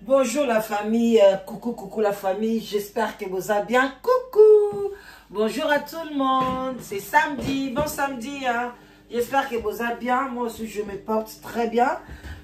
Bonjour la famille, coucou coucou la famille, j'espère que vous allez bien. Coucou. Bonjour à tout le monde, c'est samedi, bon samedi hein. J'espère que vous allez bien, moi aussi je me porte très bien.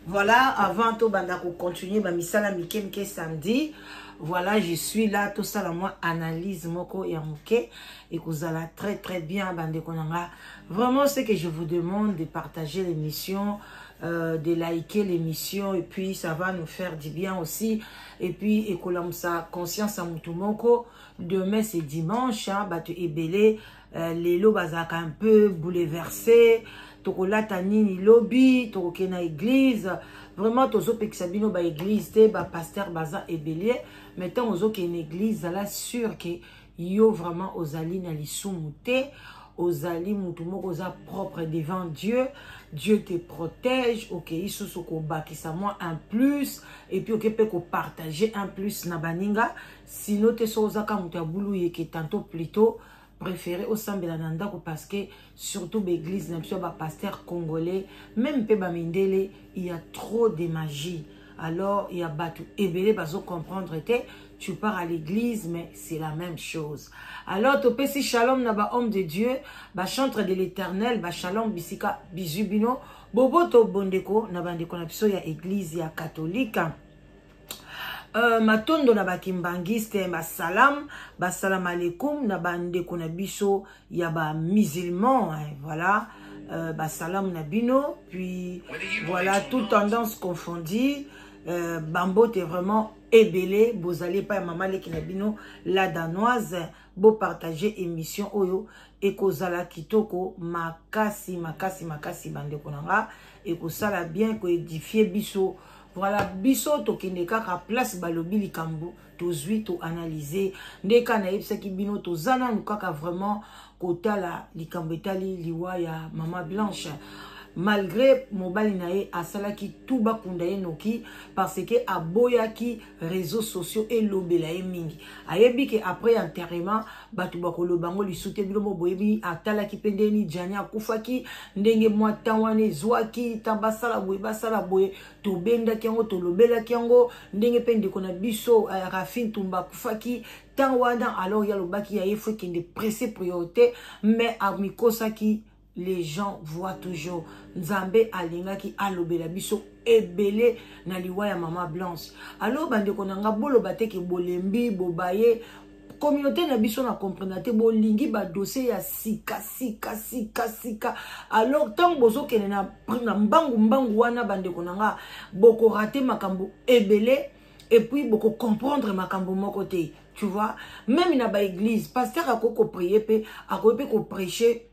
Voilà, avant tout banda ko continuer ba misala mike mike samedi. Voilà, je suis là, tout ça la moi analyse moko ya muke et kozala très très bien bande konanga. Vraiment ce que je vous demande de partager l'émission, de liker l'émission et puis ça va nous faire du bien aussi. Et puis ekolamsa conscience à mutu moko. Demain c'est dimanche, hein, bato ebele, lelo bazalaka un peu bouleversé, tokolata nini lobi, tokokende na église. Vraiment tozopekisa bino ba église te, ba pasteur baza ebele, mais ntango ozokende na église zala sûr que yo vraiment ozali na lisumu te, ozali mutu moko oza propre devant Dieu, Dieu te protège, okei susu kobakisa mwa un plus et puis oke mpe kopartager un plus na baninga. Sinon te so ozaka mutu ya bulu yeke tantôt plutôt préféré osambela na ndako, parce que surtout ba église na biso ba pasteur congolais, même pe ba mindele, il y a trop de magie. Alors il y a bato ebele bazo comprendre te, tu pars à l'église mais c'est la même chose. Alors topesi shalom na ba homme de Dieu, ba chantre de l'éternel, ba shalom bisika bizu bino boboto bondeko na bandeko na biso ya église ya catholique. Matondo na bakimbangiste, basalam, basalam alaikum na bandeko na biso ya ba musulman, hein, voilà, basalam na bino, puis voilà, toute tendance confondue, bambote vraiment ebele, bozali pa ya mama leki na bino la danoise, bo partager émission oyo ekozala kitoko makasi makasi makasi bandeko na nga, ekosala bien ko édifier biso. Voilà, biso tokende kaka place balobi likambo tozwi to analyser nde ka nayebisaki bino toza nanu kaka vraiment kotala likambo etali liwa ya mama Blanche. Malgré mobali na ye asalaki tout bakunda ye noki parce que aboyaki réseaux sociaux elobela ye mingi. Ayebi ke après enterrement bato bakoloba ngo lisu te, bino mo boyebi atalaki mpe ndenge nini Gianni akufaki, ndenge mwa temps wana ezwaki temps basala boye basala boye, tobendaki yango tolobelaki yango ndenge mpe ndeko na biso Rafi Ntumba akufaki temps wana. Alors ye alobaki ya ye fo ekende pressé priorité, mais amikosaki. Les gens voient toujours. Nzambe alingaki alobela biso ebele na liwa ya mama Blanche. Alors bandeko na nga boloba te ke bolembi bobaye communauté na biso na comprendre te, bolingi ba dossier ya sika sika sika sika. Alors tant bozokende na mbangu mbangu wana bandeko na nga bokorate makambo ebele et puis boko comprendre makambo moko te, tu vois. Même na ba église pasteur akoko prier pe akoki pe ko prêcher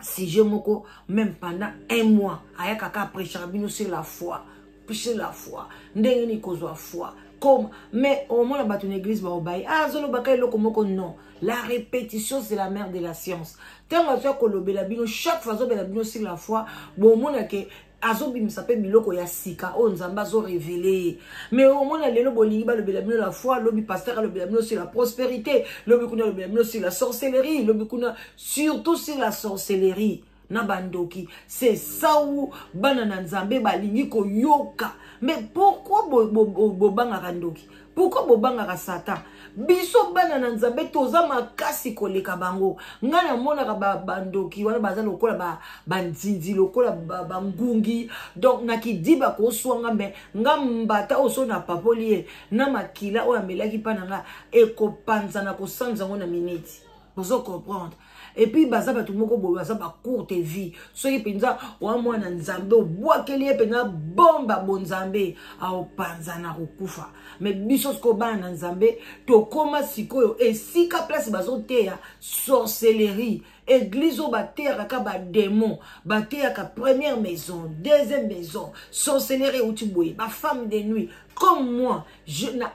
sujet moko même pendant un mois, ayaka kaka prêcher bino sur la foi, sur la foi, ndenge nini kozwa foi comme, mais omona bato na église baobaye, ah azolobaka eloko moko. Non, la répétition c'est la mère de la science. Ntango azwa kolobela bino chaque fois azobela bino sur la foi, bomona ke azobimisa mpe biloko ya sika oyo Nzambe azorévéler ye. Mais omona lelo bolingi balobela bino la foi, lobi pasteur alobela bino sur la prospérité, lobi kuna alobela bino sur la sorcellerie, lobi kuna surtout sur la sorcellerie na bandoki. C'est ça où bana na Nzambe balingi koyoka. Mais pourquoi bobangaka ndoki? Pourquoi bobangaka Satan? Biso bana na Nzambe toza makasi koleka bango. Ngai namonaka bandoki wana baza lokola banzinzi, lokola bangungi, donc nakidiba koswanga me nga mbata oyo so na papoli ye na makila oyo amelaki mpa na nga ekopanzana kosanza yango na miniti. Bozo comprendre? Et puis baza bato moko boye baza ba courte vie. Soki mpenza oa mwana Nzambe obwakeli ye mpenza bomba bonzambe, aopanzana kokufa. Mais biso sikoyo bana na Nzambe tokóma sikoyo esika place bazoteya sorcellerie, église oyo bateyaka ka badémon, bateyaka première maison, deuxième maison, sorcellerie euti boye, bafemme de nuit. Comme moi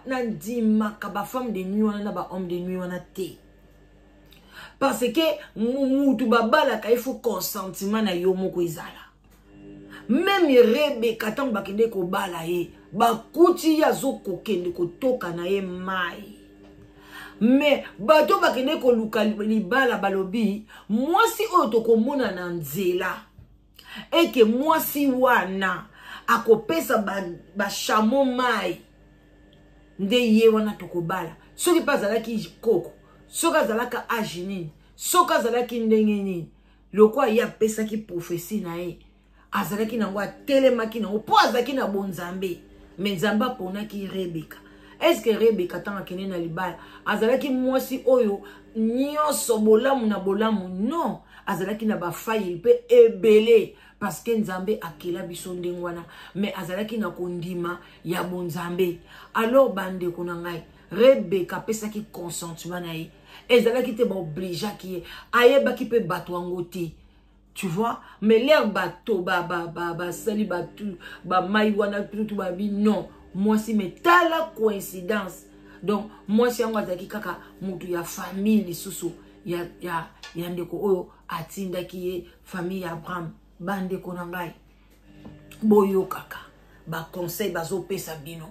nandimaka bafemme de nuit wana na bahomme de nuit wana te, parce que mutu babalaka il faut consentiment na yo moko ezala. Même Rebeka ntango bakende kobala ye, bakuti ye azokokende kotoka na ye mai, mais bato bakende koluka libala balobi mwasi oyo tokomona na nzela eke mwasi wana akopesa bachameau ba mai. Nde ye wana tokobala. Soki mpe azalaki koko, soki azalaka age nini, soki azalaki ndenge nini, lokola ye apesaki prophetie na ye, azalaki nango, atelemaki nango mpo azalaki na bonzambe. Me Nzambe aponaki Rebeka. Eske Rebeka ntango akende na libala azalaki mwasi oyo nyonso bolamu na bolamu? Non, azalaki na bafaille mpe ebele, parce que Nzambe akela biso ndenge wana, me azalaki na kondima ya bonzambe. Alors bandeko na ngai, Rebeka apesaki consentement na ye, ezalaki te baobligeaki ye, ayebaki mpe bato yango te, tu vois. Mais l'air bato basali ba, ba, bato bamai wana tutu babi non mwasi, mais tala coïncidence. Donc mwasi yango azalaki kaka motu ya famille lisusu ya, ya, ya ndeko oyo atindaki ye, famille ya Abraham. Bandeko na ngai, boyokaka baconseil bazopesa bino.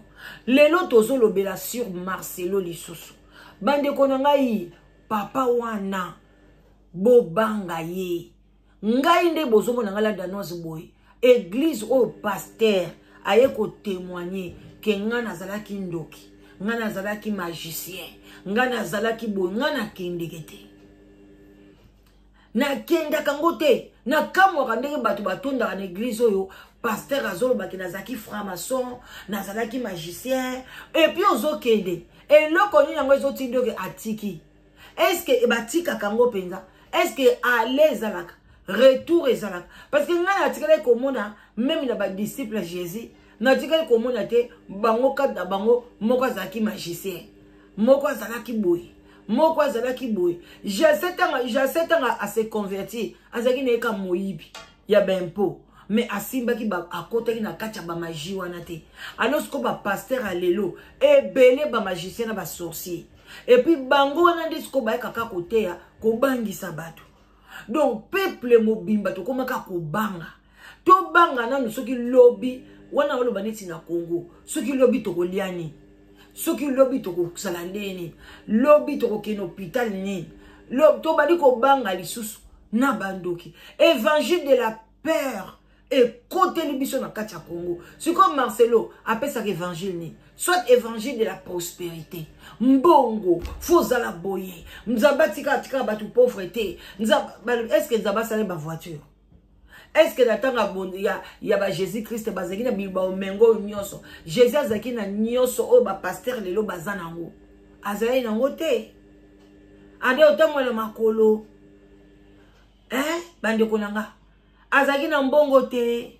Lelo tozolobela sur Marcelo lisusu. Bandeko na ngai, papa wana bobanga ye. Ngai nde bozomona ngai la Danoise boye, église oyo pasteur aye kotémoigne ke ngai nazalaki ndoki, ngai nazalaki magicien, ngai nazalaki boye, ngai nakendeke te, nakendaka ngo te. Nakamwaka ndenge bato batondaka na eglize oyo pasteur azolobaki nazalaki franc-maçon, nazalaki magicien, epuis ozokende eloko nini yango ezotinda oke atiki? Estce batikaka yango mpenza? Estce ale ezalaka, retour ezalaka? Parce que ngai natikalaki komona meme na badisciple ya Jésus, natikali komona te bango kati na bango moko azalaki magicien, moko azalaki boye, moko azalaki boye. Jase ntango ase convertir, azalaki na ye ka moyibi ya baimpôt, mais asimbaki, akotaki na kati ya bamagie wana te. Alors sikoyo bapaster ya lelo ebele bamagicien na basorcier, epuis bango wana nde sikoyo bayaka kaka koteya, kobangisa bato. Donc peuple mobimba tokomaka kobanga. Tobanga nanu soki lobi wana oloba neti na Congo, soki lobi tokolia nini, soki lobi tokosala ndeni, lobi tokokende hôpital nini, tobandi kobanga lisusu na bandoki. Évangile de la peur ekoteli biso na kati ya Congo. Sikoyo Marcelo apesaka évangile nini? Soit évangile de la prospérité, mbongo, fo ozala boye, Nzambe atika atikaka bato pauvre te. Est ce que Nzambe asali bavoiture? Est ce que na ntango ya, ya ba Jésus Christ bazalaki na baomengo oyo nyonso? Jésus azalaki na nyonso oyo bapaster lelo baza nango? Azalaki nango te. Ande otambola makolo, eh, bandeko na nga, azalaki na mbongo te,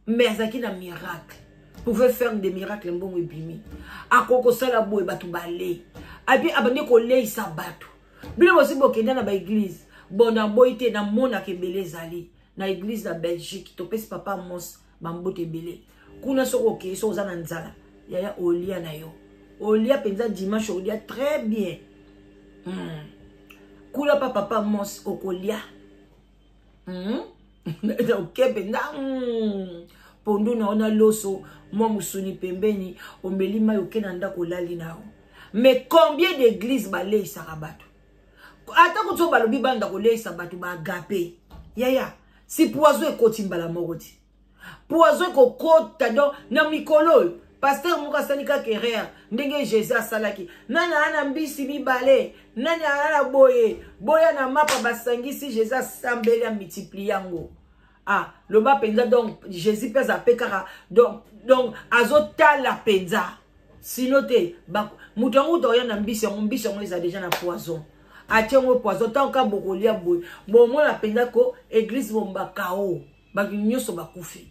mais azalaki na miracle, pouvait faire des miracles. Mbongo ebimi, akoki kosala boye, bato bale api abandi koleisa bato. Bino bosi bokenda na baeglize, bon, naboyi te, namonaka ebele ezali na eglize na Belgique. Topesi papa Mos bambote ebele kuna. Soki okei, soki oza na nzala, yaya, olia na yo, olia mpenza dimanche, olia très bien. Kuna pa papa Mos okolia Oke mpenza, pondu na yo na loso, mwa mosuni pembeni, omeli mai, oke na ndako, olali na yo. Mais combien d'église baleisaka bato? Ata kuti oyo balobi banda koleisa bato baagape, yaya, si poison ekoti mbala moko ti poison ekokota. Donc na mikolo oyo paster moko asali kaka erreur ndenge Jésus asalaki: nani aa na mbisi mibale, nani aa na boye, boya na mapa. Basangisi, Jésus asambeli, amultiplie yango. Ah, loba mpenza. Donc Jésus mpe aza mpe kaka, donc azotala mpenza sino te moto yango uta oya na mbisi yango, mbisi yango eza deja na poison, atie yango poison. Ntango ka bokolia boye, bomona mpenza ko eglise bombakao, bato nyonso bakufi.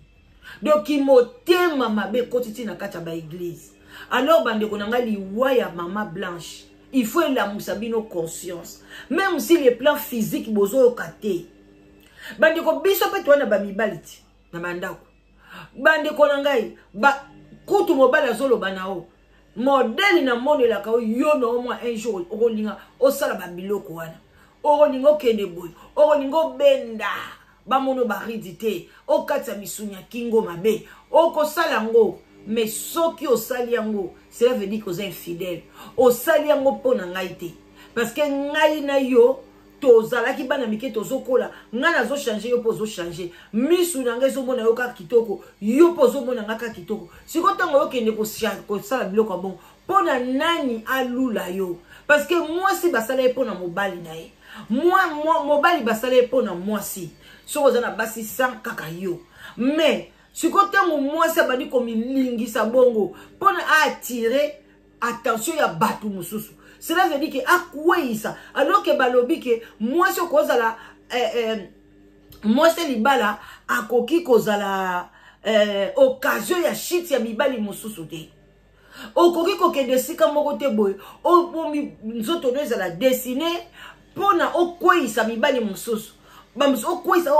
Donc motema mabe ekoti ti na kati ya baeglise. Alors bandeko na ngai, liwa ya mama Blanche, il faut elamusa bino conscience, même si le plan physique bozoyoka te. Bandeko, biso mpe toya na bamibali ti na bandako. Bandeko na ngai, ba, kutu mobali azoloba na o modele namonelaka yo, yo na o mwa un jour okolinga osala babiloko wana, okolinga okende boye, okolinga obenda bamono baridi te, okatisa misuni ya kingo mabe, okosala yango. Mais soki osali yango, cela veut dire que oza infidèle. Osali yango mpo na ngai te, parce que ngai na yo Tozalaki bana mike, tozokola. Ngai nazochange, yo mpo ozochange. Misu na ngai ezomona yo kaka kitoko, yo mpo ozomona ngai kaka kitoko. Sikoyo ntango oyokende kosala biloko ya bongo, mpo na nani alula yo? Parce que mwasi basala ye mpo na mobali na ye, mobali basala ye mpo na mwasi. Soki oza na basi 100, kaka yo. Mais sikoyo ntango mwasi abandi komilingisa bongo mpo na aatire attention ya bato mosusu, cela veut dire ke akweyisa. Alors ke balobi ke mwasi okozala mwasi libala akoki kozala occasion ya shit ya mibali mosusu te. Okoki kokende esika moko te boye, obomi nzoto no ezala dessiné mpona okweyisa mibali mosusu, okweyisa,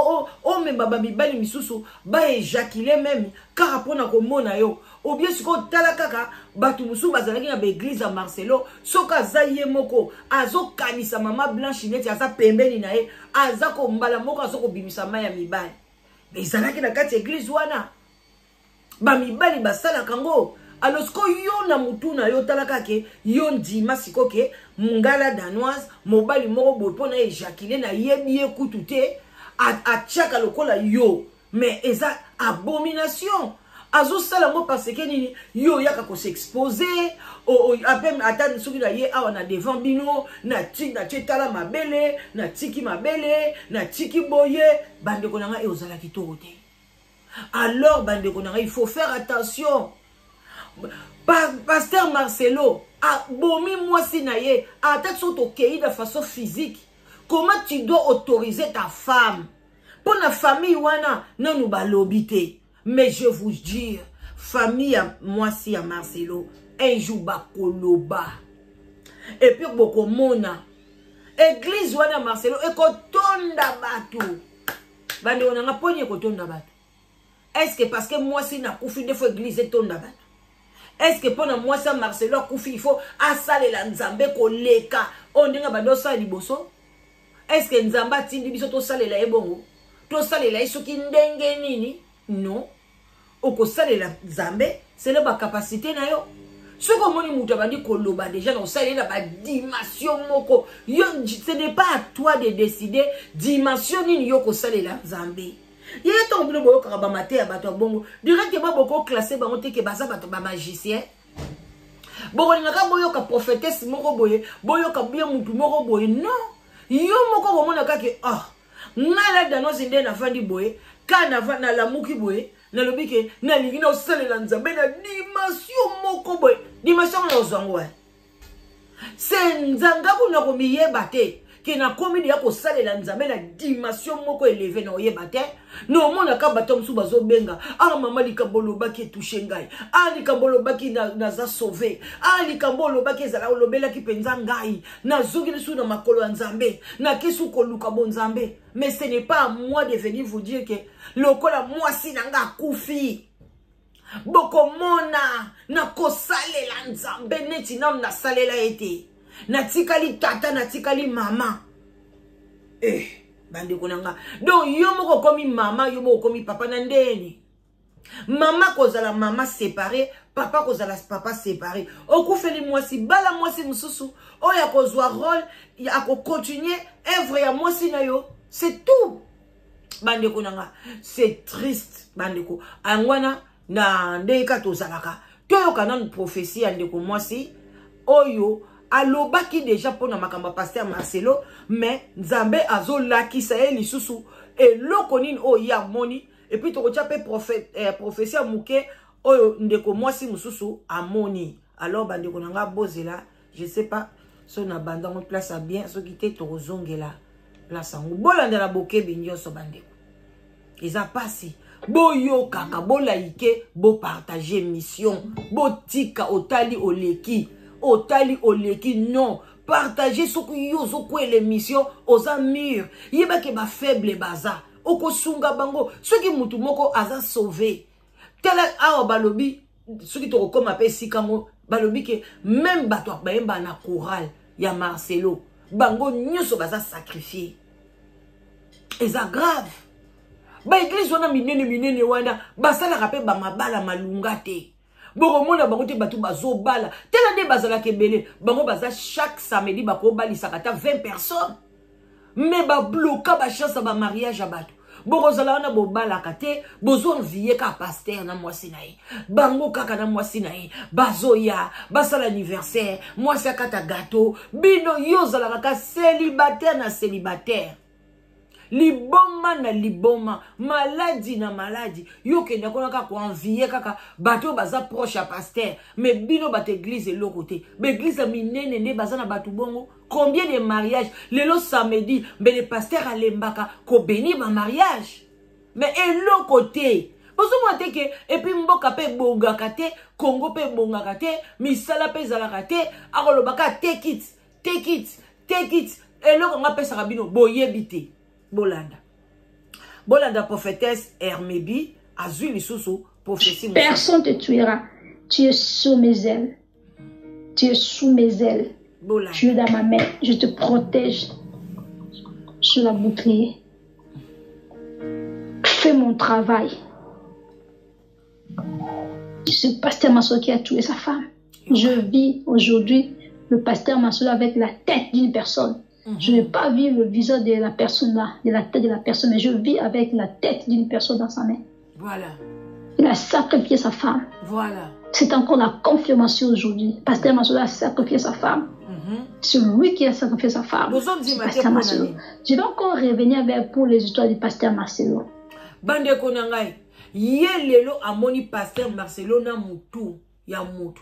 omema bamibali misusu baéjaculer même kaka mpona komona yo. Obie sikoyo, tala kaka bato mosusu bazalaki na baéglise ya Marcelo. Soki aza ye moko, azokanisa mama Blanche neti aza pembeni na ye, aza kombala moko aza kobimisa mai ya mibali. Ezalaki na kati ya église wana, bamibali basalaka yango. Alors sikoyo yo na mutu na yo, talaka ke yo ndima sikoyo ke mongala danoise, mobali moko boye mpo na éjaculer, nayebi ye kutu te, atiaka lokola yo. Mais eza abomination. Azosala yango parce que nini? Yo oyaka kos'exposer ape. Ata soki na ye awa na devant bino, natie, tala mabele, natiki mabele, natiki boye. Bandeko na ngai, ozala kitoko te. Alors bandeko na ngai, il faut faire attention. Pasteur Marcelo abomi mwasi na ye. Ata soki tokei na façon physique, comment tu dois autoriser ta femme? Mpo na famille wana nanu balobi te, mais je vous jure, famille ya mwasi ya Marcelo, un jour bakoloba. Et puis bokomona église wana Marcelo ekotonda bato. Bandeko na nga, mponi ekotonda bato? Est ce que parce que mwasi nakufi nde faut église etonda bato? Est ce que mpo na mwasi ya Marcelo akufi, il faut asalela Nzambe koleka oyo ndenge bandi osala liboso? Est ce que Nzambe atindi biso tosalela ye bongo? Tosalela ye soki ndenge nini? Non, okosalela Nzambe selon bacapacité na yo. Soki omoni moto abandi koloba déjà na kosalela ye na badimension moko, yo, ce n'est pas à toi de décider dimension nini yo kosalela Nzambe. Ye ntango bino boyokaka bamate ya bato ya bongo, directement bokoclasser bango te ke baza bato bamagicien. Bokolingaka boyoka prophétesse moko boye, boyoka bien mutu moko boye. Non, yo moko komona kaka, ah, ngai la danoise nde nafandi boye, ka nalamuki boye, nalobi ke nalingi naosalela Nzambe na dimension moko boye. Dimension ngo nazwa yango wana se nzanga kuna komiyeba te ke nakomi deya kosalela Nzambe na dimension moko élevé. Na oyeba te, na omonaka bato mosusu bazobenga: "Ah mama, likambo olobaki etoucher ngai. Ah, likambo olobaki, naza sauvé. Ah, likambo olobaki ezala olobelaki mpenza ngai, nazongi lisusu na makolo ya Nzambe, nakesi koluka bonzambe." Mais ce n'est pas à moi de venir vous dire ke lokola mwasi na nga akufi, bokomona nakosalela Nzambe neti nanu nasalela ye te, natikali tata, natikali mama. Bandeko na nga, donc yo moko okomi mama, yo moko okomi papa na ndeni. Mama kozala mama séparé, papa kozala papa séparé. Okufeli mwasi, bala mwasi mosusu oyo akozwa rôle, akocontinue œuvre ya mwasi na yo, c'est tout. Bandeko na nga, c'est triste. Bandeko, yango wana na ndenge kaka tozalaka, toyoka nanu prophétie ya ndeko mwasi oyo alobaki déjà mpona makambo ya pasteur Marcelo. Mais Nzambe azolakisa ye lisusu eloko nini oyo ye amoni. Et puis tokotia mpe prophétie ya moke oyo ndeko mwasi mosusu amoni. Alors bandeko na nga, bozela, je sais pas so na bandango place ya bien. Soki te, tokozongela place yango. Bolanda na bokebi nyonso. Bandeko, eza mpasi. Boyokaka, boliker, bopartager mission. Botika otali oleki, otali oleki. Non, partage. Soki yo ozokwela émission, oza mûr, yebake bafaible baza, okosunga bango. Soki mutu moko aza sauvé, tala awa balobi, soki tokokóma mpe esika ngo, balobi ke même bato bayemba na chorale ya Marcelo, bango nyonso baza sacrifié. Eza grave. Baéglise wana minene minene wana basalaka mpe bamabala malunga te. Bokomona bango te, bato bazobala tala nde bazalaka ebele. Bango baza chaque samedi bakobalisaka ata 20 personnes. Me babloka bachance ya bamariage ya bato. Bokozala wana bobalaka te, bozoenvie kaka paster na mwasi na ye, bango kaka na mwasi na ye bazoya basala anniversaire, mwasi akata gato, bino yo ozalaka kaka célibataire na célibataire, liboma na liboma, maladi na maladi. Yo okenda kuna kaka koenvie kaka bato oyo baza proche ya paster, me bino bato eglize eloko te. Baeglize ya minene nde baza na bato bongo. Combien de mariage lelo samedi mbele paster alembaka kobeni bamariage, me eloko te. Bozomona te ke epuis mboka mpe ebongaka te, Kongo mpe ebongaka te, misala mpe ezalaka te. Akolobaka take it, take it, take it. Eloko nga apesaka bino boyebi te. Bolanda, bolanda prophétesse Hermebi azwi lisusu prophétie. Personne te tuera, tu es sous mes ailes, tu es sous mes ailes. Bolanda. Tu es dans ma main, je te protège sur la bouclier. Fais mon travail. Ce pasteur Masolo qui a tué sa femme. Je vis aujourd'hui le pasteur Masolo avec la tête d'une personne. Je n'ai pas vu le visage de la personne là, de la tête de la personne, mais je vis avec la tête d'une personne dans sa main. Voilà. Il a sacrifié sa femme. Voilà. C'est encore la confirmation aujourd'hui. Pasteur Masolo a sacrifié sa femme. C'est lui qui a sacrifié sa femme. Bozondima te Pasteur mpona Marcelo. nini? Je vais encore revenir vers pour les histoires du pasteur Marcelo. Bandeko na ngai, ye lelo amoni pasteur Marcelo na mutu ya mutu.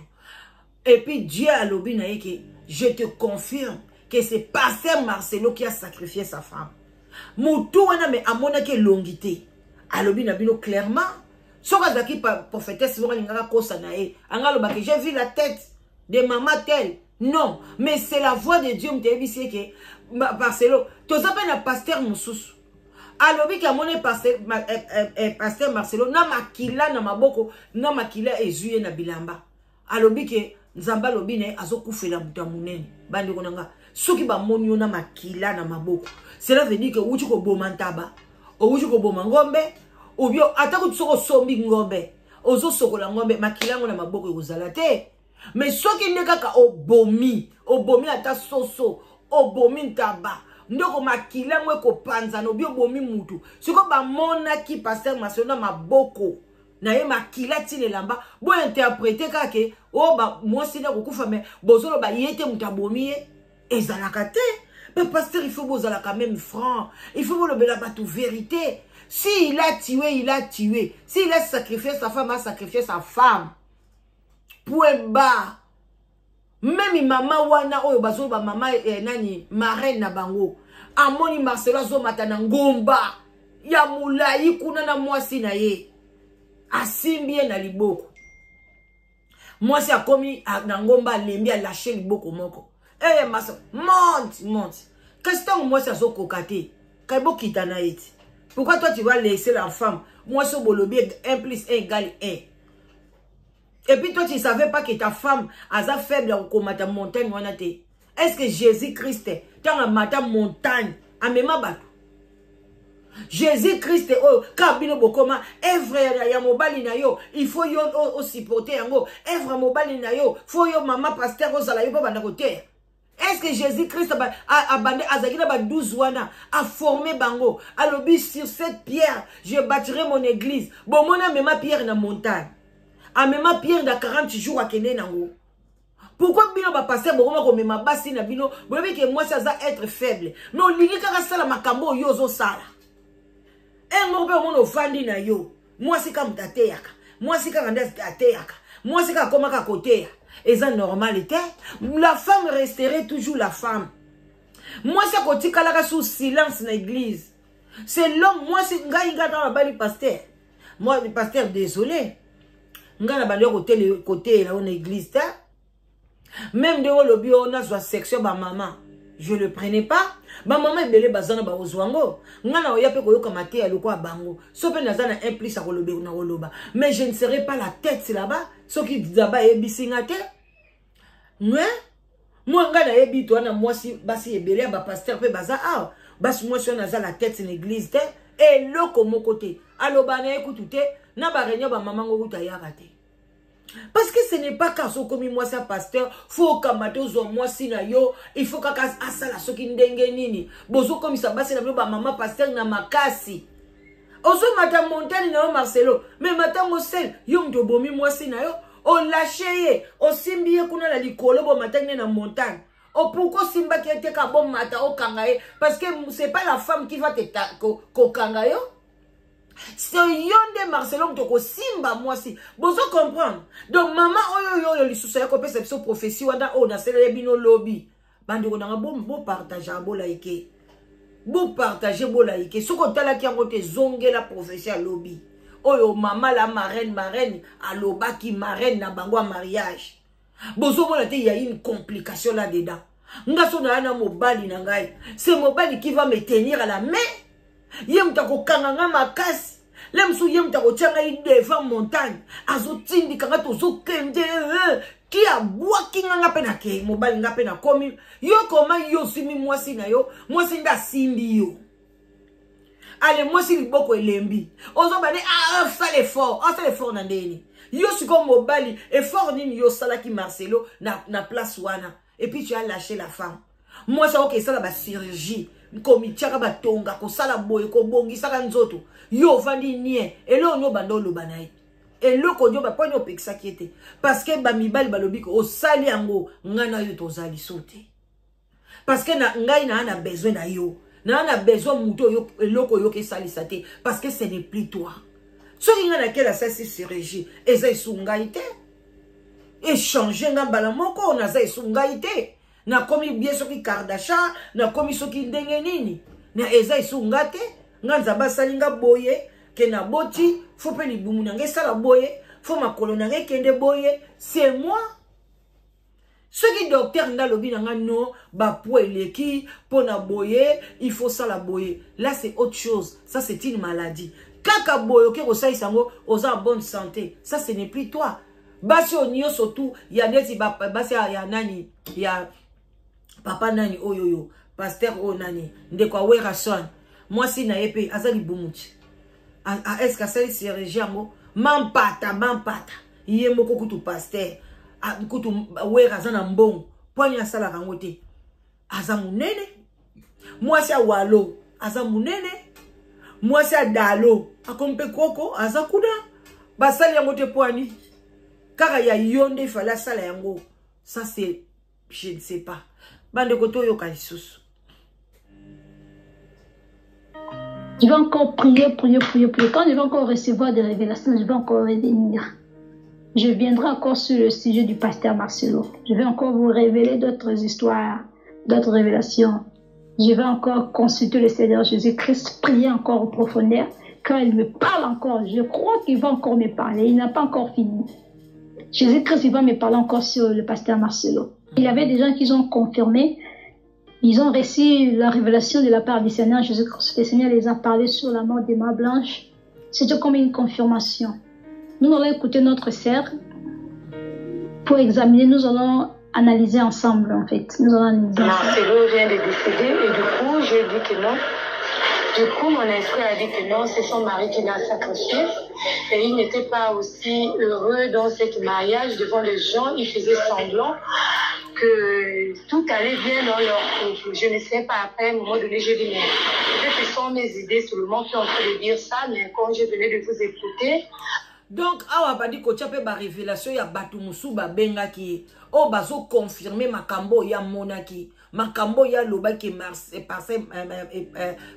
Et puis Dieu alobi na ye ke je te confirme que c'est pasteur Marcelo qui a sacrifié sa femme. Mutu wana me amonaki elongi te. Alobi na bino clairement, soki azalaki prophétesse moko alingaka kosa na ye, anga alobaki j'ai vu la tête de maman telle. Non, mais c'est la voix de Dieu moto ayebisi ye ke Marcelo, toza mpe na pasteur mosusu. Alobi ke amoni pasteur Marcelo na makila na maboko, na makila ezwi ye na bilamba. Alobi ke Nzambe alobi na ye azokufela moto ya monene. Bandeko na nga, soki bamoni yo na makila na maboko, cela veut dire que outi koboma ntaba, outi koboma ngombe, ou bien ata kutu soki osombi ngombe, ozosokola ngombe, makila yango na maboko ekozala te. Mais soki nde kaka obomi, obomi ata soso, obomi ntaba, ndoko makila yango ekopanzana, obi obomi mutu. Sikoyo bamonaki pasteur Marcelo na maboko na ye makila ntina elamba, bointerprete kaka ke oyo ba mwasi nde akokufa, mais bozoloba ye te moto abomi ye, ezalaka te. Mais pasteur, il faut bozala quand même franc, il faut bolobela bato vérité. Si il a tué, il a tué. Si il a sacrifié sa femme, a sacrifié sa femme. Point barre. Même mama wana oyo bazoba mama nani marraine na bango, amoni Marcelo azomata na ngomba ya molai kuna na mwasi na ye, asimbi ye na liboko. Mwasi akomi na ngomba, alembi, alâche liboko moko. Marcelo, monte, monte. Kasi ntango mwasi azokoka te, kai bokita na ye ti. Pourquoi toi tu vas laisser la femme? Mwasi oyo bolobi 1 plus 1 égale 1. Et puis toi tu ne savais pas que ta femme aza faible ya kokomata montagne wana te. Est-ce que Jésus-Christ ntango amata montagne amema bato? Jésus-Christ oyo kaka bino bokoma œuvre ya mobali na yo, il faut yo osupporter yango. Œuvre ya mobali na yo, faut yo mama pasteur ozala yo mpo banda koteya. Est-ce que Jésus-Christ abande azalaki na ba 12 wana a formé bango, alobi sur cette pierre je bâtirai mon église. Bomona amema pierre na montagne, amema pierre na 40 jours akende nango. Pourquoi bino ba pasteur bokoma komema basi na bino? Boyebi ke mwasi aza être faible, mais olingi kaka sala makambo oyo ozosala. Moko mpe omona ofandi na yo, mwasi kaka moto ateyaka, mwasi kaka nde ateyaka, mwasi kaka akomaka koteya. Eza normal te. La femme resterait toujours la femme. Mwasi akotikalaka sous silence na église. C'est l'homme. Mwasi ngai ngai kaka bali pasteur. Moi pasteur désolé. Ngai na bandi koteyela oyo na église te. Même nde olobi oyo nazwa section ba mama, je le prenais pas. Ba mama ebele baza na bakozwa yango. Ngai na oya mpe koyoka mateya lokola bango. So mpe naza na un plus ya koloba na koloba. Mais je ne serai pas la tête là-bas. Soki Nzambe ayebisi nga te. Mais moi ngai nayebi to wana mwasi basi ebele ya ba pasteur mpe baza awa. Basi mwasi wana aza la tête na église te. Eloko moko te. Aloba na ye kutu te. Na ba réunion ba mama ngo kutu ayaka te. Parce que ce n'est pas kaka soki okomi mwasi ya pasteur fo okamata ozwa mwasi na yo, il faut kaka asala soki ndenge nini. Bozokomisa basi na bino ba mama pasteur na makasi. Ozomata montagne na yo Marcelo, mais matango sel yo moto obomi mwasi na yo, olache ye, osimbi ye kuna na likolo, bomataki ne na montagne. Oh, pourquoi osimbaki ye te ka bomata okanga ye? Parce que c'est pas la femme qui va te kokanga yo. C'est yo nde Marcelo moto kosimba mwasi. Bozo comprendre? Donc mama oyo yo oyo lisusu ya kopesa biso prophétie wana oyo naselele bino lobi. Bandeko nanga bo bo partager bo like. Bo partager bo like. Soki otalaki yango te zongela prophétie ya lobi. Oyo mama la marraine marraine alobaki marraine na bango ya mariage. Bozomona te ya une complication là dedans. Nga so na na mobali na ngai, c'est mobali qui va me tenir à la main. Ye moto akokanga nga makasi. Le mosusu ye moto akotia ngai devant montagne, azotindika nga tozokende, ki abwaki nga nga mpe nakei mobali nga mpe nakomi yo koma yo osimbi mwasi na yo, mwasi nde asimbi yo. Ale mwasi liboko elembi ozoba nde asala effort, asala effort na ndeni yo sikoyo mobali effort nini yo osalaki Marcelo na place wana, et puis tu as lâché la femme. Mwasi akoki esala ba chirurgie komitiaka batonga kosala boye kobongisaka nzoto, yo ovandi nie eloko nio banda oloba na ye eloko nio baponi opekisaki ye te, parce que bamibali balobi ko osali yango ngai na yo tozali so te, parce que na ngai na na besoin na yo, na na besoin moto oyo eloko oyo esalisa te, parce que ce n'est plus toi. Soki ngai nakela asalisi chirurgie eza esu ngai te, échange nga mbala moko naza esu ngai te, nakomi bien soki Kardashian, nakomi soki ndenge nini, na eza esu nga te. Nga nzambe asali nga boye ke naboti, fo mpe libumu na ngai esala boye, fo makolo na ngai ekende boye, c'est moi. Soki docteur nda alobi na nga non, ba poids eleki mpo na boye, il faut sala boye, là c'est autre chose, ça c'est une maladie. Kaka boye oke kosalisa yango oza en bonne santé, ça ce n'est plus toi. Basi oyo nyonso tu ya neti basi ya nani ya papa nani oyo oyo pasteur oyo nani ndeko awera son mwasi na ye mpe aza libumu ti est-ce que asali chirurgie yango mampata mampata ye moko kutu pasteur kutu wera aza na mbongo pwani asalaka yango te, aza monene mwasi ya walo aza monene mwasi ya dalo akomi mpe koko aza kuna basali yango te pwani kaka ya yo nde ifale asala yango, ça c'est je ne sais pas. Bandeko toyoka lisusu. Je vais encore prier, prier, prier, prier. Quand je vais encore recevoir des révélations, je vais encore revenir. Je viendrai encore sur le sujet du pasteur Marcelo. Je vais encore vous révéler d'autres histoires, d'autres révélations. Je vais encore consulter le Seigneur Jésus-Christ, prier encore au profondeur. Quand il me parle encore, je crois qu'il va encore me parler. Il n'a pas encore fini. Jésus-Christ, il va me parler encore sur le pasteur Marcelo. Il y avait des gens qui ont confirmé. Ils ont reçu la révélation de la part du Seigneur Jésus-Christ. Le Seigneur les a parlé sur la mort d'Emma Blanche. C'était comme une confirmation. Nous allons écouter notre sœur pour examiner. Nous allons analyser ensemble, en fait. Nous allons analyser ensemble. Marcelo vient de décéder et du coup, j'ai dit que non. Du coup, mon esprit a dit que non, c'est son mari qui l'a sacrifié. Et il n'était pas aussi heureux dans ce mariage. Devant les gens, il faisait semblant que tout allait bien dans leur couple. Je ne sais pas, après, à un moment donné, j'ai dit, mais peut-être ce sont mes idées seulement qui sont en train de dire ça, mais quand je venais de vous écouter... Donc, awa badi kotia pe ba révélation ya batu musu ba bengaki, oyo bazo confirmer makambo ya monaki, makambo ya lobaki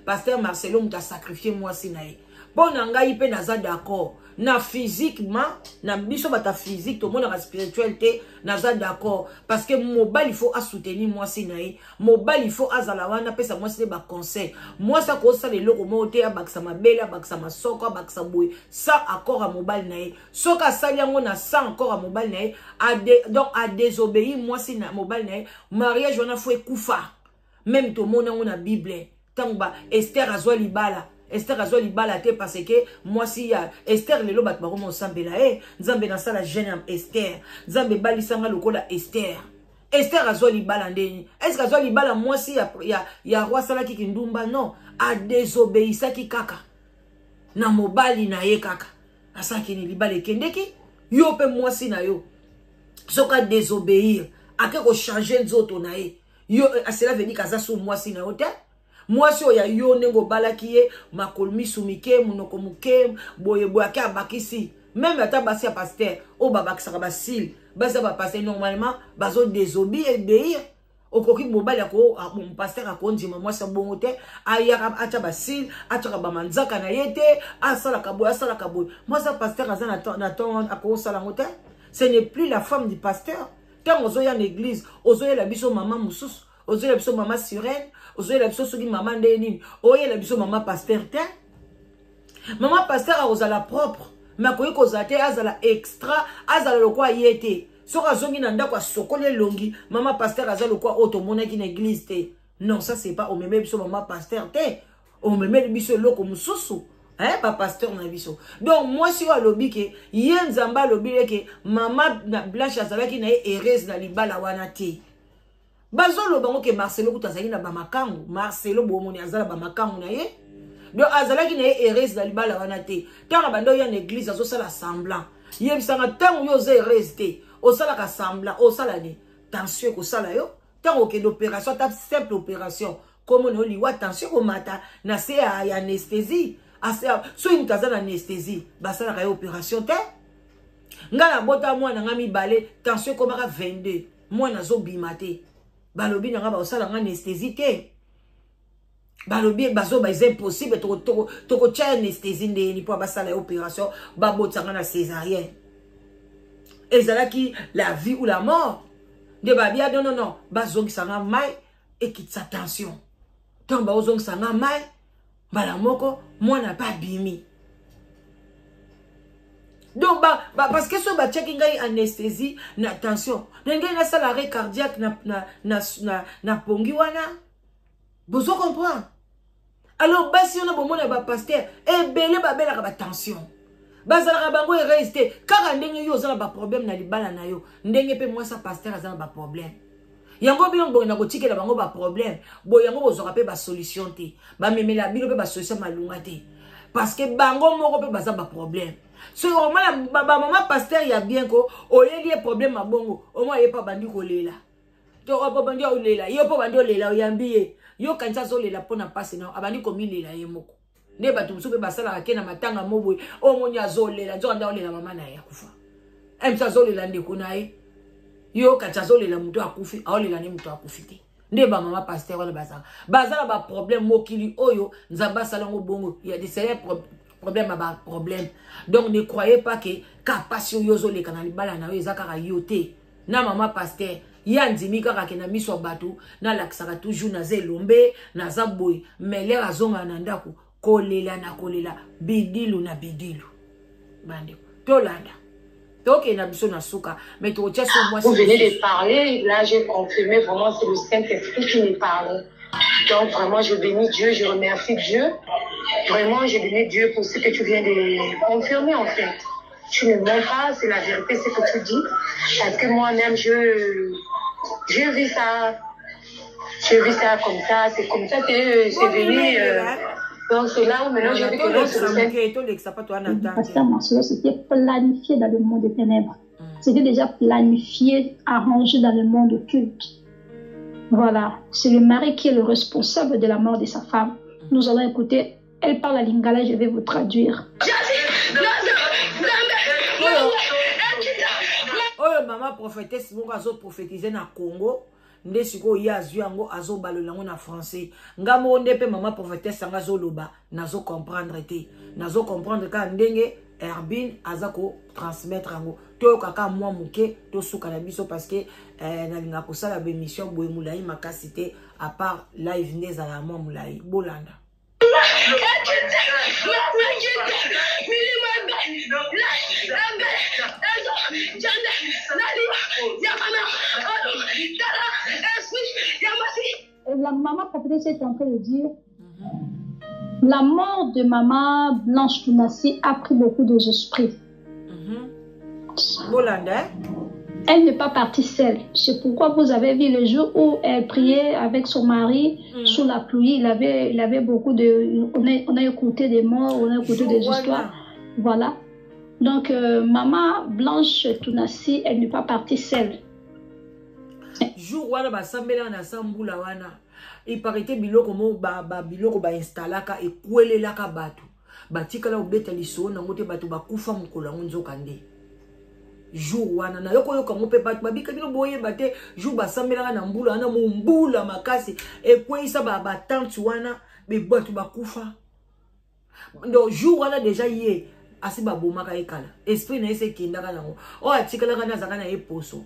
pasteur Marcelo mutu a sacrifier mwasi na ye. Mpo na ngai mpe naza d'accord na physiquement, na biso bata physique tomonaka spirituel te, naza d'accord parce que mobali faut asoutenir mwasi na ye, mobali faut azala wana apesa mwasi ne ba conseil. Mwasi akosala eloko moko te, abakisa mabele, abakisa masoko, abakisa boye sans accord ya mobali na ye. Soki asali yango na sans accord ya mobali na ye, donc a désobéi mwasi na mobali na ye, mariage wana faut ekufa. Même tomona yango na Bible, ntango ba Esther azwa libala, Esther azwa libala te parce que mwasi ya Esther lelo bato bakoma osambela ye, Nzambe nasala jeune ya Esther, Nzambe ebalisanga lokola Esther. Esther azwa libala ndeni? Est-ce que azwa libala mwasi ya roi asalaki kindumba? Non, adésobéissaki kaka na mobali na ye, kaka asalaki ni libala ekendeki. Yo mpe mwasi na yo soki adesobéir, ake kochange nzoto na ye, yo eh, cela veut dire kaza so mwasi na yo te. Mwasi oyo ya yo, ndenge obalaki ye, makolo misu mike, monoko moke, boye boye, ake abakisi. Même ata basi ya pasteur oyo babakisaka bacils, basi ya bapasteur normalement bazodesobéir. Okoki mobali ako pasteur akondima mwasi abongo te, ayaka atya bacils, atyaka bamanzaka na ye te, asalaka boye, asalaka boye. Mwasi ya pasteur aza na temps akosala yango te. Ce n'est plus la femme du pasteur. Ntango ozoya na église, ozoyela biso mama mosusu, ozoyela biso mama sirène, ozoyela biso soki mama ndenge nini, oyela biso mama pasteur te. Mama pasteur akozala propre, mais akoki kozala te azala extra, azala lokwa ye te. Soki azongi na ndako, asokoli elongi, mama pasteur aza lokwa oyo tomonaki na église te. Non, ça c'est pas. Omemeli biso mama pasteur te, omemeli biso eloko mosusu, eh, bapasteur na biso. Donc mwasi oyo alobi ke ye Nzambe alobi ye ke mama na Blanche azalaki na ye heureuse na libala wana te. Bazoloba ngo ke Marcelo kutu azalaki na bamakangu. Marcelo bomoni aza na bamakangu na ye, donc azalaki na ye heureuse na libala wana te. Ntango banda oya na église, azosala semblant. Yebisanga, ntango yo oza heureuse te, osalaka semblant, osala ni tension ekosala yo. Ntango okende opération, ata simple opération, komona yo liwa, tension ekomata na se ya anesthésie. Soki moto aza na anesthésie, basalaka ye opération te. Ngai nabota mwana nga mibale, tension ekomaka 22, mwana azobima te. Balobi na nga bakosala nga anesthésie te. Balobi bazoba, eza impossible, tokotya anesthésie ndeni mpo basala ye opération? Babotisanga na césarienne, ezalaki la vie ou la mort. Nde babia non, non, non, bazongisanga mai ekitisa tension. Ntango baozongisanga mai, mbala moko mwana mpe abimi. Donc parce que soki batiaki ngai anesthésie na tension na ngai, nasala arrêt cardiaque na pongi wana. Bozo comprendre? Alors basi wana bomona bapasteur ebele babelaka batension, bazalaka bango heureuse te. Kaka ndenge yo oza na baproblème na libala na yo, ndenge mpe mwasi ya pasteur aza na baproblème yango. Bino boye na kotikela bango baproblème boye, yango bozwaka mpe basolution te, bamemela bino mpe basolution malunga te, parce que bango moko mpe baza baproblème. Soki omona bamama pasteur ya bien ko oyeli ye problème mabongo, omoi ye mpe abandi kolela, to bandi olela yo, mpo bandi olela, oyambi ye, yo kanisa azolela mpo na mpasi na, abandi komilela ye moko. Nde bato mosusu mpe basalaka ke na matanga mo boye, oyo omoni azolela, nzoka nde aolela mama na ye akufa, mosu azolela ndeko na ye. Yo kati azolela moto akufi, aolela nde moto akufi te. Nde bamama pasteur wana bazala, baza na baproblème. Mokili oyo, Nzambe asala yango bongo, ya de problème ya baproblème. Donc ne croyez pas ke ka pasi oyo ozoleka na libala na yo eza kaka yo te. Na mama pasteur, ye andimi kaka ke na miso ya bato nalakisaka toujours naza elombe, naza boye, mais l'heure azongaka na ndako, kolela na kolela, bidilu na bidilu. Bandeko, tolanda, tokende na biso na suka, mais tokotia so mwasi. Vous venez de parler, là j'ai confirmé, vraiment c'est le Saint-Esprit qui me parlait. Donc vraiment je bénis Dieu, je remercie Dieu. Vraiment je bénis Dieu pour ce que tu viens de confirmer en fait. Tu ne mens pas, c'est la vérité ce que tu dis. Parce que moi-même je vis ça, je vis ça comme ça, c'est comme ça que c'est venu. Donc c'est là où maintenant j'ai vu que non, c'est le Saint. Tolekisa pa toa na temps. Pasteur Marcelo, c'était planifié dans le monde des ténèbres. C'était déjà planifié, arrangé dans le monde occulte. Voilà, c'est le mari qui est le responsable de la mort de sa femme. Nous allons écouter. Elle parle à lingala, je vais vous traduire. Oyo mama prophétesse moko azoprophétise na Congo, nde sikoyo ye azwi yango, azobalola yango na français. Nga moko nde mpe mama prophétesse yango azoloba, nazocomprendre te, nazocomprendre kaka ndenge Herbine aza kotransmettre yango. Toyoka kaka mwa moke, tosuka na biso, parce que nalingaka kosala baémission boye molai makasi te, à part live nde ezalaka mwa molai. Bolanda. La maman prophétesse est en train de dire: la mort de maman Blanche Tunasi a pris beaucoup d'esprits. Bolanda, eh? Elle n'est pas partie seule. C'est pourquoi vous avez vu le jour où elle priait avec son mari sous la pluie. Il avait beaucoup de. On a écouté des morts, on a écouté des histoires. Voilà. Donc, maman Blanche Tunasi, elle n'est pas partie seule. Jour wana basambelaka na sambula wana eparete biloko mo ba, ba biloko bainstalaka ekwelelaka bato batikala kobeta lisolo nango te bato bakufa mokolo yango nzoka nde jour wana nayo koyoka yango mpe bato babika bino boyeba te jour basambelaka na mbula wana mombula makasi ekweyisa batante wana bato bakufa. Donc jour wana deja ye asi babomaka ye kala, esprit na ye se ekendaka nango, oyo atikalaka nde azalaka na ye poso.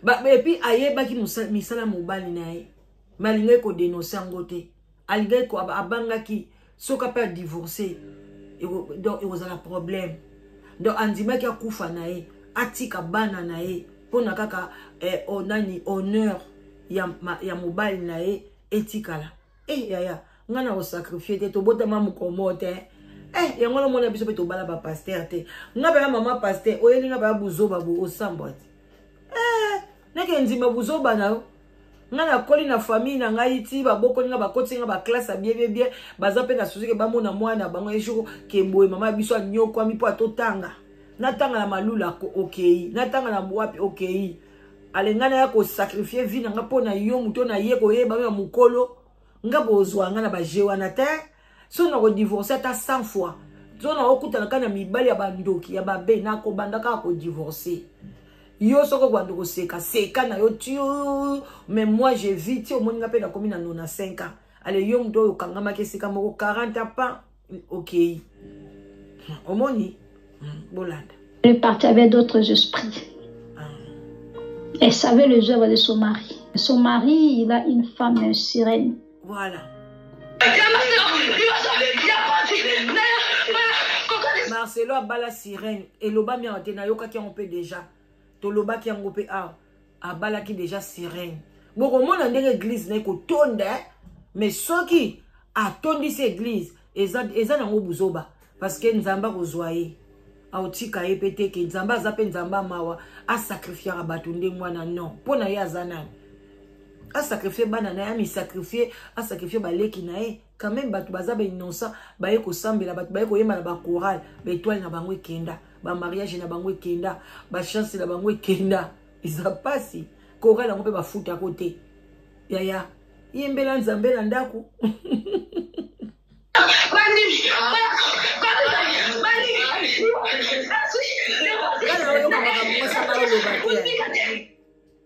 Epuis ayebaki misala mobali na ye, me alingaki kodenonse yango te, alingaki abangaki soki ape adivorce donc ekozala problème. Donc andimaki akufa na ye, atika bana na ye mpona kaka nani honneur ya mobali na ye etikala. Yaya, nga na kosacrifie te, tobotama mokomo te. Yango namona biso mpe tobala bapaster te. Nga baya mama paster, oyeli nga baya buzoba bo osambwa te. Nake ndima buzoba na yo. Nga nakoli na famille na ngai ti babokoli nga, bakoti nga baklasse ya bien bien bien, baza mpe na susi ke bamona mwana bango ye jour ke boye mama biso anyokwami mpo atotanga. Natanga na malula okei, natanga na wapi okei. Ale nga naya kosacrifie vie na nga mpo na yo moto na ye koyeba yo ya mokolo nga bozwa nga na baje wana te. So na kodivorce ata 100 fois, so na okutana kaka na mibali ya bandoki ya babe, nakobanda kaka kodivorce yo. Soko kobanda koseka seka na yo ti, mais moi je vis ti omoni nga mpe nakomi na 95 ans. Ale yo moto oyo okangamaki esika moko 40 ans pan okei omoni bolanda. Elle est partie avec d'autres esprits. Elle savait les œuvres de son mari. Son mari, il a une femme, une sirène. Voilà. Marcelo abala sirène. Elobami yango te, nayokaki yango mpe déjà. Tolobaki yango mpe awa. Abalaki déjà sirène. Bokomona ndenge église na ye kotonda, mais soki atondisi église, eza nango buzoba. Parce que Nzambe akozwa ye. Aotika ye pe te ke Nzambe aza pe Nzambe mawa, asacrifiaka bato ndenge wana non. Mpo na ye aza nani? Asacrifie bana na ye, amisacrifie, asacrifie baleki na ye. Quand même bato baza ba innocent, baye kosambela, bato baye koyemba na ba chorale, ba étoile na bango ekenda, ba mariage na bango ekenda, ba chance na bango ekenda. Eza pasi. Chorale yango pe bafutako te. Yaya, yembela Nzambe na ndako.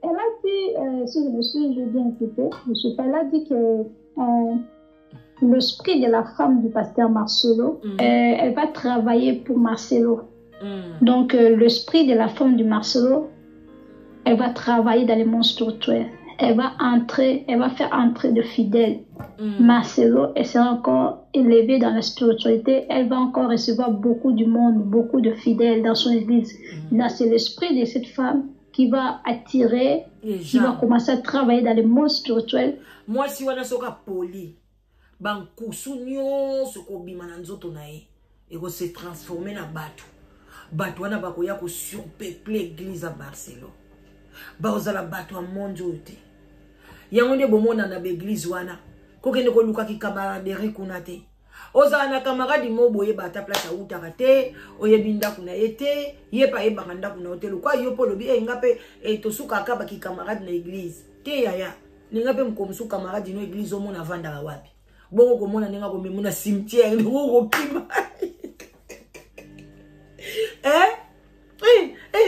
Elle a dit, si je me suis bien écouté, je suis pas, elle a dit que l'esprit de la femme du pasteur Marcelo, elle va travailler pour Marcelo. Donc l'esprit de la femme du Marcelo, elle va travailler dans les mondes spirituels. Elle va entrer, elle va faire entrer de fidèles. Marcelo, elle sera encore élevée dans la spiritualité. Elle va encore recevoir beaucoup du monde, beaucoup de fidèles dans son église. Là, c'est l'esprit de cette femme qui va attirer, qui va commencer à travailler dans les mondes spirituels. Moi, si on a soka poli, bankusu nyonso kobima na nzoto na ye, eko se transformer na bato. Bato wana bakoya ko surpeupler église à Barcelone. Baozala bato ya monde oyo te. Yango nde bomona na ba église wana, kokende koluka ki camaraderie kuna te. Ozala na camarade mo boye ba ta place autaka te, oyebi ndako na ye te, ye pa yebaka ndako na yo te. Lokwa yo po lobi, nga pe, tosukaka ba ki camarade na église. Te yaya, ninga pe mokomosu camarade no église omona avandaka wapi. Bongo komona ndenge akomema na cimetière, ndenge okokima.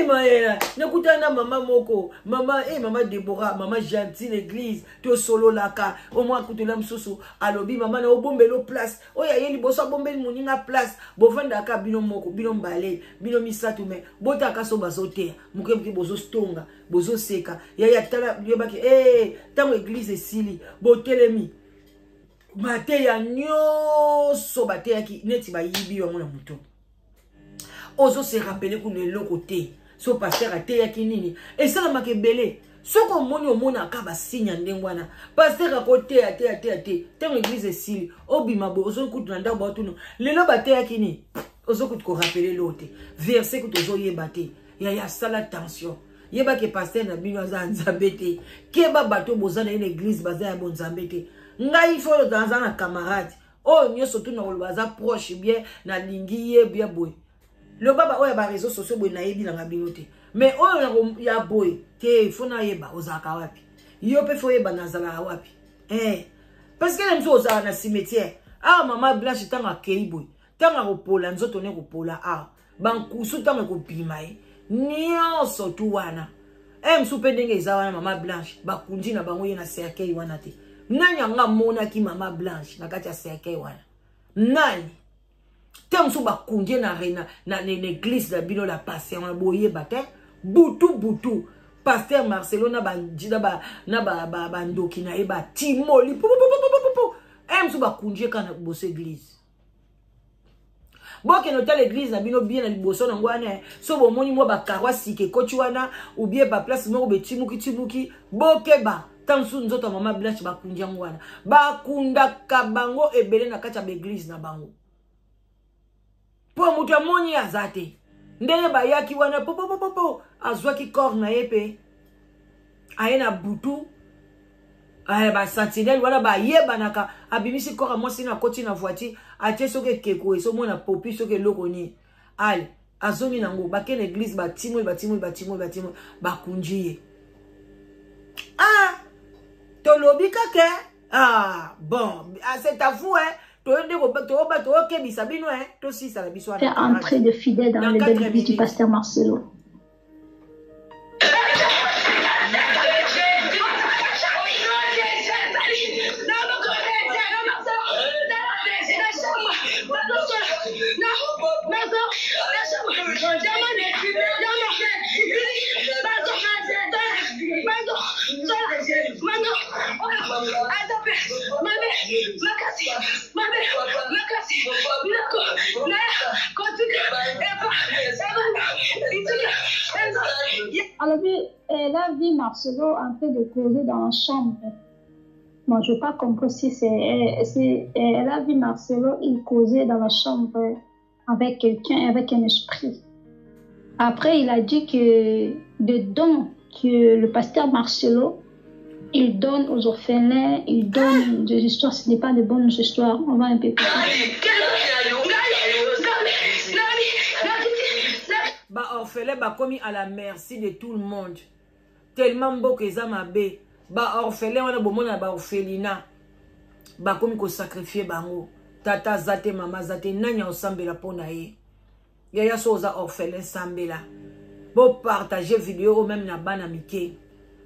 Mayela, nakutana na mama moko, mama, mama Deborah, mama gentille église, tosololaka, au moins akutela mosusu, alobi mama na obombelo place, oyo ayeli boso abombeli moninga place, bovandaka bino moko, bino mbale, bino misato, mais botaka so bazoteya, moke moke bozostonga, bozoseka, yaya tala yebaki, tango église esili, botelemi, mateya nyonso bateyaki neti bayibi yango na moto. Ozo se rappeler kuna eloko te. So pasteur ateyaki nini? Esalamaka ebele. Soko omoni omonaka ba signe ya ndenge wana. Pasteur akoteya, teya, teya te. Tango église esili, obima boye, ozo kutu na ndako ba tunu. Lelo bateyaki nini? Ozo kutu ko rappeler eloko te. Verset kutu ozoyeba te. Yaya, sala attention. Yeba ke pasteur na bino aza nzambe te. Keba bato boza na ye na église baza ya bonzambe te. Ngai fo naza na camarade. Oyo nyonso tu nakoloba aza proche bien, nalingi ye bien boye. Loba ba oyo ya ba réseaux sociaux boye nayebi nanga bino te. Mais oyo ya boye te, faut nayeba ozalaka wapi. Yo pe faut oyeba nazalaka wapi. Eh, parce que na biso ozala na cimetière. Ah maman Blanche ntango akei boye, ntango akopola nzoto ne kopola awa. Bankusu ntango ekobima ye nyonso tu wana. Eh mosusu mpe ndenge eza wana mama Blanche bakundi na bango ye na cercueil wana te. Nani yango amonaki mama Blanche na kati ya cercueil wana? Nani? Te mosusu bakundi ye na na église na bino la pasteur wana boyeba te. Butu butu pasteur Marcelo na bandoki na ye batimoli pupupupupupu. Eh mosusu bakundi ye kaka na liboso église. Bokende otala église na bino bien na liboso nango wana, so bomoni mwa bakarwa sika ekoti wana ou bien baplace moko betimuki timuki, bokeba. Ntango mosusu nzoto ya mama Blanche bakundi yango wana, bakundaka bango ebele na kati ya baeglise na bango mpo moto amoni ye aza te. Ndenge bayaki wana popopopopo azwaki corps na ye mpe aye na butu. Ba sentinelle wana bayebanaka, abimisi corps ya mwasi na akoti na voiture, atie soki ekeko ezomona popi soki eloko nini, ale azongi nango, bake na église, batimoli batimoli batimoli batimoli, bakunji ye. Ah, tolobi kaka. Ah bon, ah, c'est à vous hein. Toyokebisa bino hein, tosisa na biso. Faire entrer de fidèles dans l'église du pasteur Marcelo. Alors, elle a vu Marcelo en train de causer dans la chambre. Bon, je n'ai pas compris si c'est, elle a vu Marcelo, il causait dans la chambre avec quelqu'un, avec un esprit. Après, il a dit que le don que le pasteur Marcelo, il donne aux orphelins, il donne des histoires, ce n'est pas de bonnes histoires. On va un peu plus. Ba orphelin ba komi à la merci de tout le monde. Tellement mboka eza mabe. Ba orphelin wana bomona ba orphelina. Ba komi ko sacrifier bango. Tata zate, mama zate, nani osambela pona ye. Yaya so oza orphelin sambela. Bo partager vidéo même na bana mike.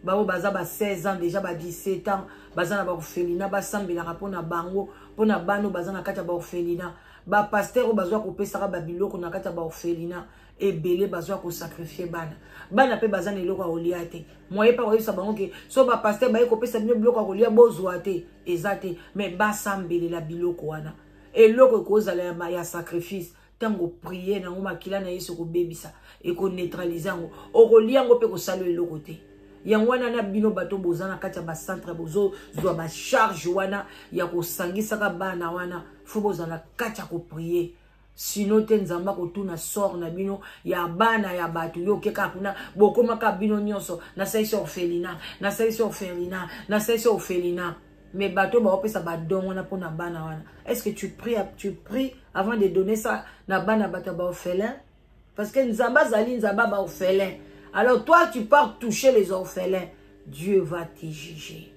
Bao baza ba 16 ans déjà ba 17 ans, baza na ba orphelina ba sambelaka pona bango, pona bano baza na kati ya ba orphelina. Ba pasteur oyo bazwa kopesaka ba biloko na kati ya ba orphelina ebele bazwa ko sacrifier bana. Bana pe baza na eloko ya kolia te. Moye pa koyebisa bango ke so ba pasteur baye kopesa bino biloko ya kolia bozwa te, eza te, mais basambelela biloko wana. Eloko ekozala ya, ya sacrifice. Tango prier nango makila na Yesu kobebisa eko neutraliser yango, okolia yango pe kosala eloko te. Yango wana na bino bato boza na kati ya ba centre bozozwa ba charge wana ya kosangisaka bana wana, fo bozala na kati ya koprier. Sino te Nzambe akotuna sort na bino ya bana ya bato. Yo okeka kuna bokomaka bino nyonso nasalisi orphelinat, nasalisi orphelinat, nasalisi orphelinat. Mais bato baopesa ba don wana mpona bana wana. Est-ce que tu pries avant de donner ça na bana bato ya ba orphelin? Parce que Nzambe azali Nzambe ba orphelin. Alors toi tu pars toucher les orphelins, Dieu va te juger.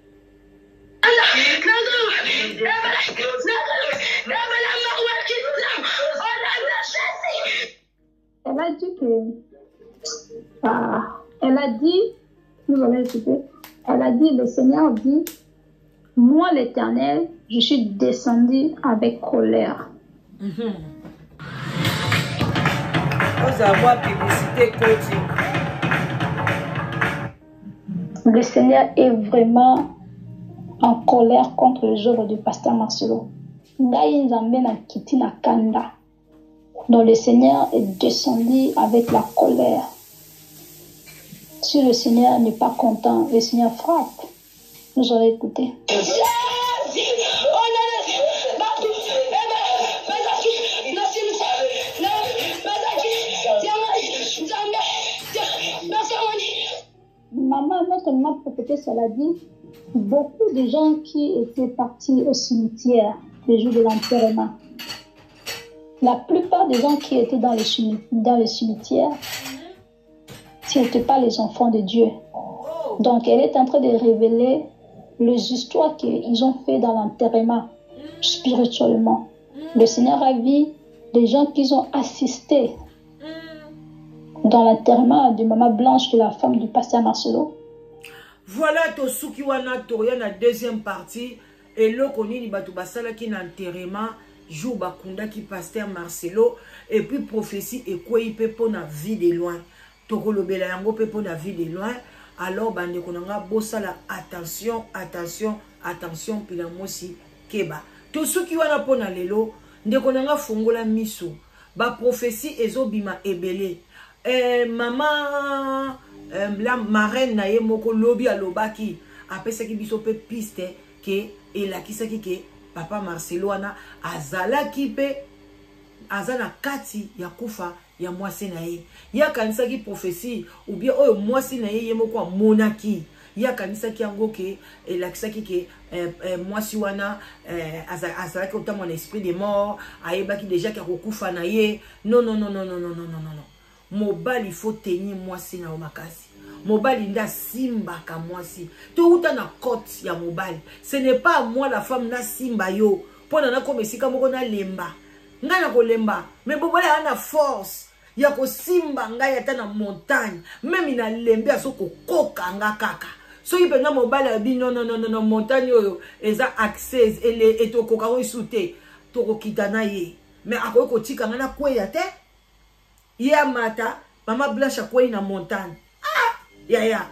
Elle a dit que, ah, elle a dit, nous allons écouter, elle a dit, le Seigneur dit, moi l'Éternel, je suis descendu avec colère. Nous avons publicité coaching. Le Seigneur est vraiment en colère contre les œuvres du pasteur Marcelo. Ngai Nzambe na kiti na kanda. Donc le Seigneur est descendu avec la colère. Si le Seigneur n'est pas content, le Seigneur frappe. Nous allons écouter. Maman, notre maman prophétesse, elle a dit, beaucoup de gens qui étaient partis au cimetière. le jour de l'enterrement. La plupart des gens qui étaient dans le, dans le cimetière, ce n'étaient pas les enfants de Dieu. Donc elle est en train de révéler les histoires qu'ils ont fait dans l'enterrement, spirituellement. Le Seigneur a vu les gens qui ont assisté dans l'enterrement de Maman Blanche, de la femme du pasteur Marcelo. Voilà tosuki wana toya na deuxième partie eloko nini bato basalaki na enterrement jour bakundaki pasteur Marcelo et puis prophétie ekwei mpe mpo na vie de loin tokolobela yango mpe mpo na vie de loin alors bandeko na nga bosala attention attention attention mpila mosi keba tosuki wana mpo na lelo ndeko na nga fongola miso ba prophetie ezobima ebele eh, mama eh, la marraine na ye moko lobi alobaki apesaki biso mpe piste ke elakisaki ke papa marcelo wana azalaki mpe aza na kati ya kufa ya mwasi na ye ye akanisaki prophetie ou bien oyo mwasi na ye ye moko amonaki ye akanisaki yango ke elakisaki ke eh, eh, mwasi wana eh, azalaki kotambola na esprit de mort ayebaki deja ke akokufa na ye non non non non non non non non non mobali faut tenir mwasi na yo makasi mobali nde asimbaka mwasi touta na cote ya mobali ce n'est pas moi la femme nasimba yo mpo na nakoma esika moko nalemba ngai nakolemba me mobali aza na force ya kosimba ngai ata na montagne meme nalembi azokokoka nga kaka soki mpenza mobali abi nononono montagne oyo eza accès etokoka ngo esu te tokokita na ye me akoki kotika ngai nakweya te ye amata mama blanche akwei na montagne ah yaya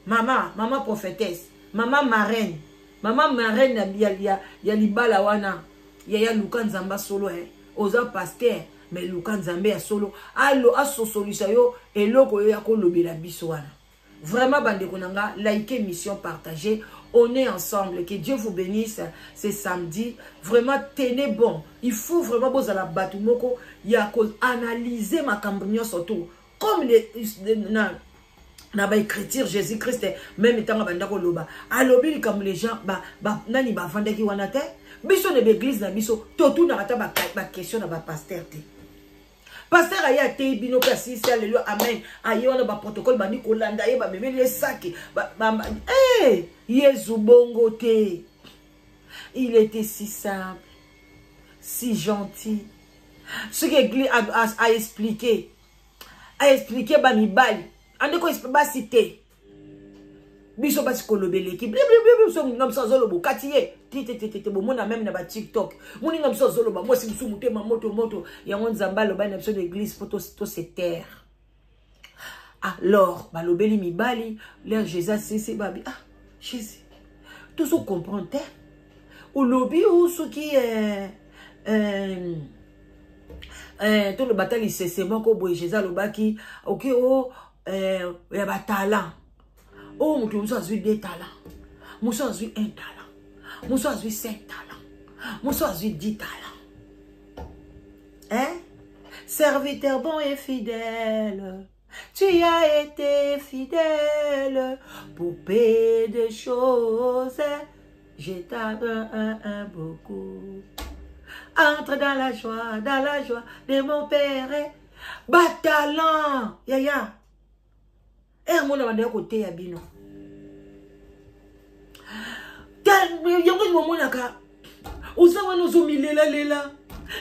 mama mama prophétesse mama marraine mama marraine ya, ya, ya, ya libala wana yaya luka nzambe solo eh. oza pasteur mais luka nzambe ya solo alo asosolisa yo eloko oyo ya kolobela biso wana vraiment bandeko na nga like mission partager on est ensemble que Dieu vous bénisse c'est samedi vraiment tenez bon il faut vraiment bozala bato moko ya koanalyse makambo nyonso to comme les, na, na baécriture jésus christ meme ntango abanda koloba alobi likambo les gens ba, ba, nani bavandaki wana te biso na baeglise na biso totunaka ata baquestion ba na bapaster te paster aye ateyi bino mpe asilisi aleluya amen aye wana baprotocole bandi kolanda ye bamemeli ye saki ba, ba, ba, hey, eh, yezu bongo te il était si simple si gentil soki eglise aexplike aexplike bamibali andeko basi te biso basi koloba eleki biso moninga mosusu azoloba okati ye tetetete bomona meme na batiktok moninga mosusu azoloba mwasi mosusu motema moto moto yango nzambe alobani na biso na eglise mpo tose taire alors balobeli mibali leur jésus asisi babi ah jésus tozo comprendre te olobi o soki eh, eh, eh, toloba ata lisese moko boye jésus alobaki oke o oh, eh, ya batalent oyo oh, moto mosusu azwi deux talent mosusu azwi un talent mosusu azwi cinq talent mosusu azwi dix talent hein? serviteur bon et fidèle tu as été fidèle pour peu de choses je t'adore un, un beaucoup entre dans la joie dans la joie de mon père batalent yaya ere mona bandaki koteya bino yango bomonaka oza wana ozomilelalela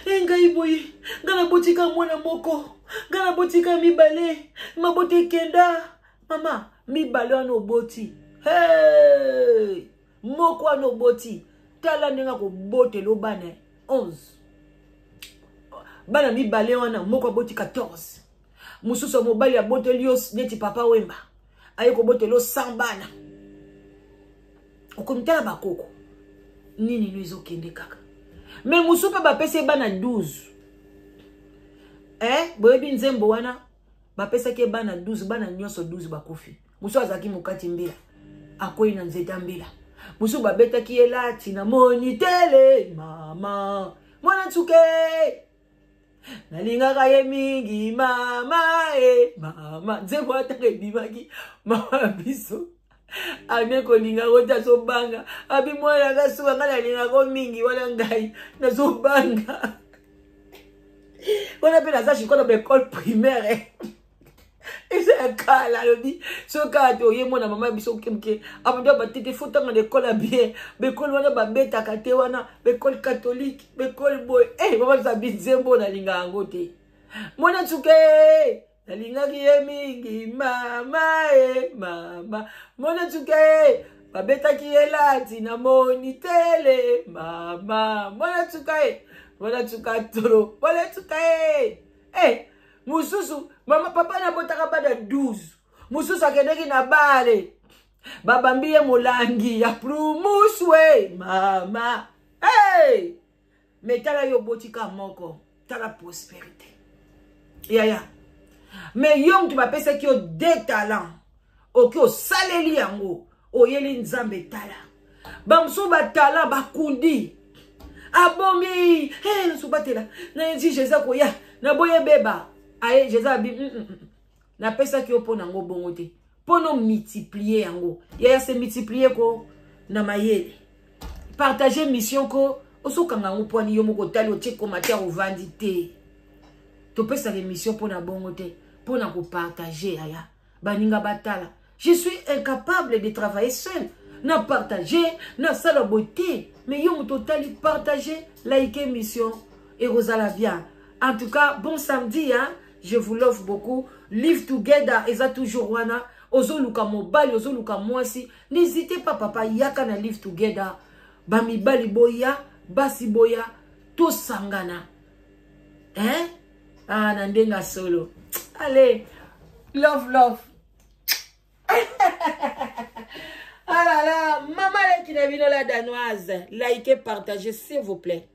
e ngai boye ngai nabotika mwana moko ngai nabotika mibale mabota ekenda mama mibale wana oboti hey! moko wana oboti tala ndenge akobotela obana 11 bana mibale wana moko aboti 14 mosusu ya mobali aboteli yo neti papa wemba aye kobotela yo 100 bana okomitala bakoko nini no ezokende kaka me mosusu mpe bapesi ye bana 12 eh, boyebi nzembo wana bapesaki ye bana 12 bana nyonso 12 bakufi mosusu azalaki mokati mbila akwei na nzete ya mbila mosusu babetaki ye lati na moni tele mama mwana nsuke nalingaka ye mingi mama e mama nzembo ataka ebimaki mama biso Ane kolinga ngo te, azobanga. Abi mwana nga suka, ngai nalingako mingi wana, ngai nazobanga wana mpe naza sikoyo na baekole primaire. Eza ya kala. Alobi soki kaka te oye mwana mama biso moke moke abandi batete fo tanga na ekole ya bien, baekole wana babetaka te, wana baekole catholique, baekole boye. E mama biso abi nzembo nalinga yango te, mwana nsuka nalingaki ye mingi mama e mama mwana nsuka e babetaki ye lati na moni tele mama mwana nsuka e mwana nsuka tolo mwana nsuka e e mosusu mama papa nabotaka bana 12. Mosusu akendeki na bale, babambi ye molangi ya plumuswe mama. Hey! Me tala yo obotika moko, tala prospérité yaya. Me yo moto bapesaki yo deux talents, oki osaleli yango, oyeli Nzambe. Tala bamosusu batalent bakundi, abombi. Hey, nasobatela nayezi Jésus akoya naboyi ebeba. Aye Jésus abi napesaki yo mpo nango bongo te, mpo no multiplier yango. Yaya, se multiplier ko na mayele, partage mission ko osokanga yango mpwani yo moko otali, otie commentaire, ovandi te. Topesaka émission mpo na bongo te, mpo na kopartage yaya, baninga batala. Je suis incapable de travailler seul, na partage, nasala boye te. Mais yo moto otali, partage, like émission, ekozala bien. En tout cas, bon samedi, hein? Je vous love beaucoup. Live together eza toujours wana. Ozoluka mobali, ozoluka mwasi, n'hésitez pas papa, yaka na Live Together. Bamibali boya, basi boya, tosangana, hein? Ah, na ndenge solo. Allez, love love. Ah là là, maman leki na bino la Danoise, likez, partagez s'il vous plaît.